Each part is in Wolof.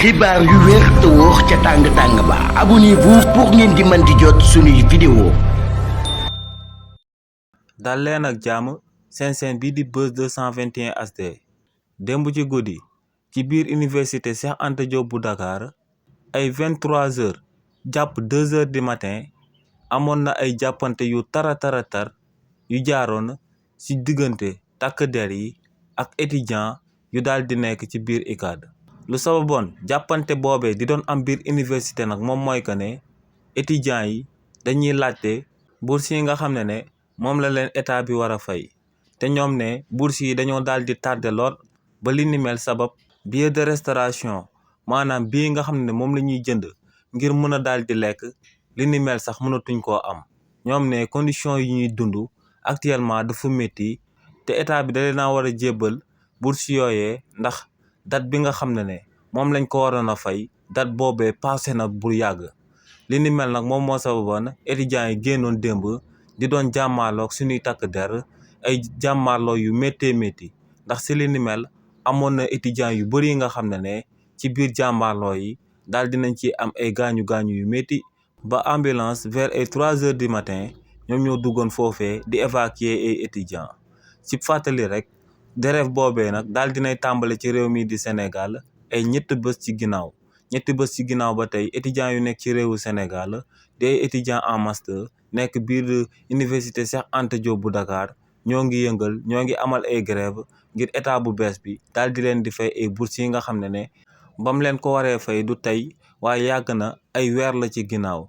xibaar yu wér te wóor ca tàng-tàng ba abonnez-vous pour ngeen di mën di jot suñuy vidéo. dal leen ak jàmm seen chaîne bii di Buzz 221 HD démb ci guddi ci biir université Cheikh Anta Diop bu Dakar ay 23h jàpp 2h du matin amoon na ay jàppante yu tar yu jaaroon ci diggante takk der yi ak étudiant yu daal di nekk ci biir UCAD. lu sababoon jàppante boobee di doon am biir université nag moom mooy que ne étudiants yi dañuy laajte bourse yi nga xam ne moom la leen état bi war a fay te ñoom ne bourse yi dañoo daal di tardé lool ba li ni mel sabab billet de restauration maanaam bii nga xam ne moom la ñuy jënd ngir mën a daal di lekk li ni mel sax mënatuñ koo am. ñoom ne condition yi ñuy dund actuellement dafa métti te état bi da leen a war a jébbal bourse yooyee ndax date bi nga xam ne moom lañ ko waroon a fay date boobee passé na bu yàgg. li ni mel nag moom moo sababoon étudiants yi génnoon démb di doon jàmmaarloog suñuy takk der ay jàmmaarloo yu métti ndax si li ni mel amoon na étudiants yu bëri yi nga xam ne ci biir jàmmaarloo yi daal dinañ ci am ay gaañu yu métti ba ambulance vers ay 3h du matin ñoom ñoo duggoon foofee di évacuer ay étudiants. ci fàttali rek grève boobee nag daal dinay tàmbale ci réew mi di Sénégal ay ñetti bés ci ginnaaw ba tey étudiants yu nekk ci réewu Sénégal di ay étudiants en master nekk biir université Cheikh Anta Diop bu Dakar ñoo ngi amal ay grève ngir état bu bees bi daal di leen di fay ay bourses yi nga xam ne bam leen ko waree fay du tey waaye yàgg na ay weer la ci ginnaaw.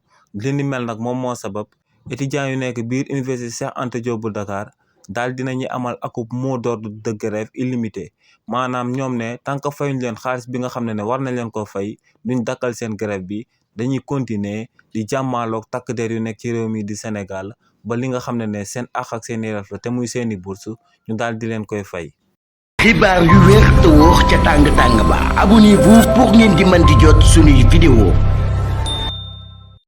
li ni mel nag moom moo sabab étudiants yu nekk biir université Cheikh Anta Diop bu Dakar daal dinañu amal akub mot d'ordre de grève illimité maanaam ñoom ne tant que fayuñ leen xaalis bi nga xam ne war nañ leen ko fay duñ dakkal seen grève bi dañuy continuer di jàmmaaloog takk der yu nekk ci réew mi di Sénégal ba li nga xam ne seen àq ak seen yelleef la te muy seeni bourse ñu daal di leen koy fay. xibaar yu wér te wóor ca tàng-tàng ba abonnez-vous pour ngeen di mën di jot suñuy vidéo.